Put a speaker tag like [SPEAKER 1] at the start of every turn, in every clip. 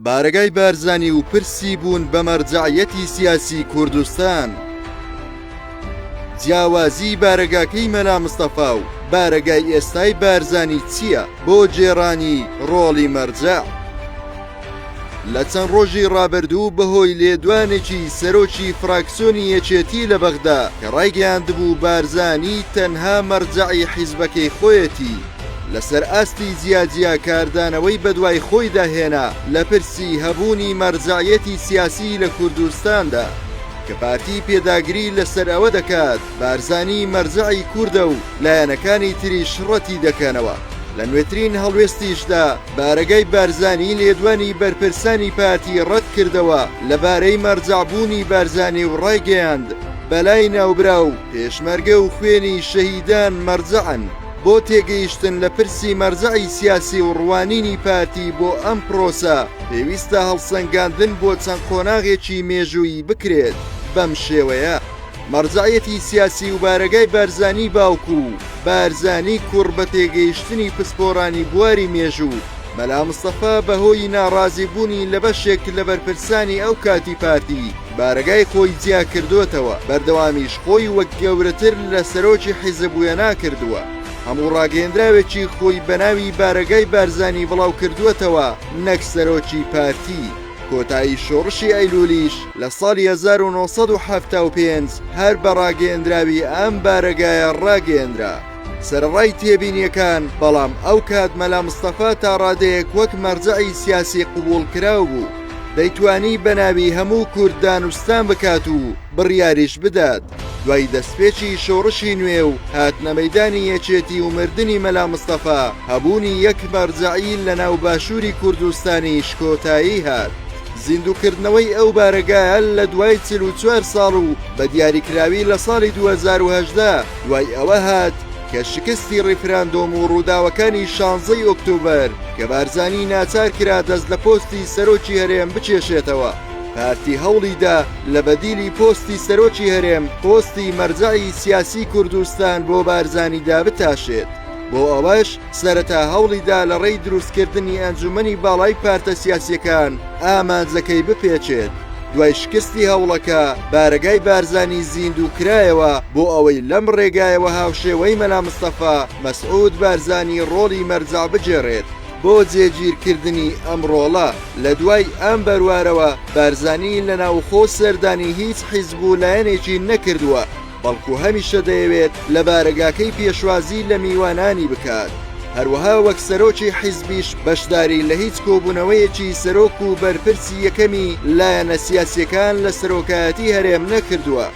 [SPEAKER 1] بارەگای بارزانی و پرسی بوون بە مەرجەعیەتی سیاسی کوردستان. جیاوازی بارەگاکەی مەلا مستەفا و بارەگای ئێستای بارزانی چییە بۆ گێڕانی ڕۆڵی مەرجەع؟ لە چەند ڕۆژی ڕابردوو بەهۆی لێدوانێکی سەرۆکی فراکسیۆنی یەکێتی لە بەغدا کە ڕایگەیاندبوو بارزانی تەنها مەرجەعی حیزبەکەی خۆیەتی، لەسەر ئاستی جیاجیا کاردانەوەی بەدوای خۆیدا هێنا لە پرسی هەبوونی مەرجەعیەتی سیاسی لە کوردستاندا، کە پارتی پێداگری لەسەر ئەوە دەکات بارزانی مەرجەعی کوردە و لایەنەکانی تریش ڕەتی دەکەنەوە. لە نوێترین هەڵوێستیشدا بارەگای بارزانی لێدوانی بەرپرسانی پارتی ڕەتکردەوە لەبارەی مەرجەعبوونی بارزانی و ڕایگەیاند، بەلای ناوبراو پێشمەرگە و خوێنی شەهیدان مەرجەعن. بۆ تێگەیشتن لە پرسی مەرجەعی سیاسی و ڕوانینی پارتی بۆ ئەم پرۆسە، پێویستە هەڵسەنگاندن بۆ چەند قۆناغێکی مێژوویی بکرێت، بەم شێوەیە. مەرجەعیەتی سیاسی و بارەگای بارزانی باوک و بارزانی کوڕ بە تێگەیشتنی پسپۆرانی بواری مێژوو، مەلا مستەفا بەهۆی ناڕازیبوونی لە بەشێک لە بەرپرسانی ئەو کاتی پارتی، بارەگای خۆی جیا کردۆتەوە، بەردەوامیش خۆی وەک گەورەتر لە سەرۆکی حیزب وێنا کردووە. هەموو ڕاگەیەندراوێکی خۆی بەناوی بارەگای بارزانی بڵاو کردووەتەوە نەک سەرۆکی پارتی. کۆتایی شۆڕشی ئەیلولیش لە ساڵی 1975 هەر بە ڕاگەیەندراوی ئەم بارەگایە ڕاگەیەندرا. سەرەڕای تێبینییەکان، بەڵام ئەو کات مەلا مستەفا تا ڕادەیەک وەک مەرجەعی سیاسی قبوڵکراو بوو، دەیتوانی بە ناوی هەموو کورد دانوستان بکات و بڕیاریش بدات. دوای دەستپێکی شۆڕشی نوێ و هاتنەمەیدانی یەکێتی و مردنی مەلا مستەفا، هەبوونی یەک مەرجەعی لەناو باشووری کوردستانیش کۆتایی هات. زیندووکردنەوەی ئەو بارەگایە لە دوای 44 ساڵ و بە دیاریکراوی لە ساڵی 2018 دوای ئەوە هات کە شکستی ڕیفراندۆم و ڕووداوەکانی شانزەی ئۆکتۆبەر کە بارزانی ناچار کرا دەست لە پۆستی سەرۆکی هەرێم بکێشێتەوە. پارتی هەوڵیدا لە بەدیلی پۆستی سەرۆکی هەرێم پۆستی مەرجەعی سیاسی کوردستان بۆ بارزانی دابتاشێت. بۆ ئەوەش سەرەتا هەوڵیدا لە ڕێی دروستکردنی ئەنجومەنی باڵای پارتە سیاسیەکان ئامانجەکەی بپێچێت. دوای شکستی هەوڵەکە بارەگای بارزانی زیندوو کرایەوە بۆ ئەوەی لەم ڕێگایەوە هاوشێوەی مەلا مستەفا مەسعود بارزانی ڕۆڵی مەرجەع بگێڕێت. بۆ جێگیرکردنی ئەم ڕۆڵە لە دوای ئەم بەروارەوە بارزانی لە ناوخۆ سەردانی هیچ حیزب و لایەنێکی نەکردووە، بەڵکو هەمیشە دەیەوێت لە بارەگاکەی پێشوازی لە میوانانی بکات. هەروەها وەک سەرۆکی حیزبیش بەشداری لە هیچ کۆبوونەوەیەکی سەرۆک و بەرپرسی یەکەمی لایەنە سیاسیەکان لە سەرۆکایەتی هەرێم نەکردووە.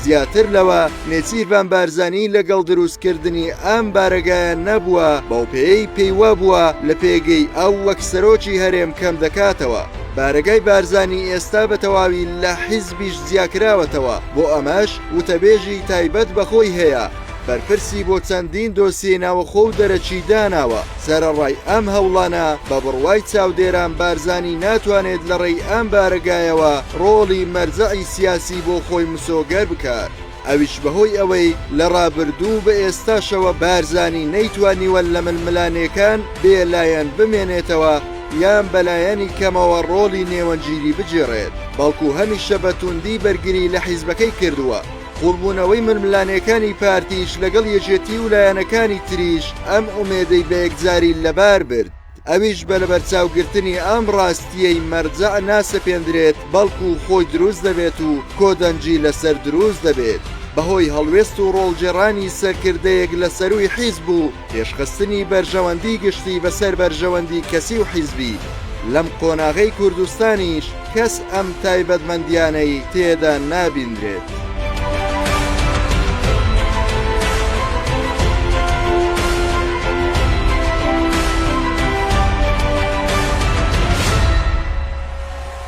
[SPEAKER 1] زیاتر لەوە نێچیرڤان بارزانی لەگەڵ دروستکردنی ئەم بارەگایە نەبووە، بەوپێیەی پێیوابووە لە پێگەی ئەو وەک سەرۆکی هەرێم کەمدەکاتەوە. بارەگای بارزانی ئێستا بە تەواوی لە حیزبیش جیاکراوەتەوە، بۆ ئەمەش وتەبێژی تایبەت بە خۆی هەیە، بەرپرسی بۆ چەندین دۆسیەی ناوەخۆ و دەرەکی داناوە، سەرەڕای ئەم هەوڵانە، بە بڕوای چاودێران بارزانی ناتوانێت لە ڕێی ئەم بارەگایەوە ڕۆڵی مەرجەعی سیاسی بۆ خۆی مسۆگەر بکات، ئەویش بەهۆی ئەوەی لە ڕابردوو و بە ئێستاشەوە بارزانی نەیتوانیوە لە ململانێکان بێ لایەن بمێنێتەوە یان بەلایەنی کەمەوە ڕۆڵی نێوەندگیری بگێڕێت، بەڵکو هەمیشە بە توندی بەرگری لە حیزبەکەی کردووە. قوڵبوونەوەی ململانێکانی پارتیش لەگەڵ یەکێتی و لایەنەکانی تریش ئەم ئومێدەی بەیەکجاری لەبار برد، ئەویش بە لەبەرچاوگرتنی ئەم ڕاستییەی مەرجەع ناسەپێندرێت بەڵکو خۆی دروست دەبێت و کۆدەنگی لەسەر دروست دەبێت بەهۆی هەڵوێست و ڕۆڵگێڕانی سەرکردەیەک لە سەرووی حیزب و پێشخستنی بەرژەوەندی گشتی بەسەر بەرژەوەندی کەسی و حیزبی، لەم قۆناغەی کوردستانیش کەس ئەم تایبەتمەندیانەی تێدا نابیندرێت.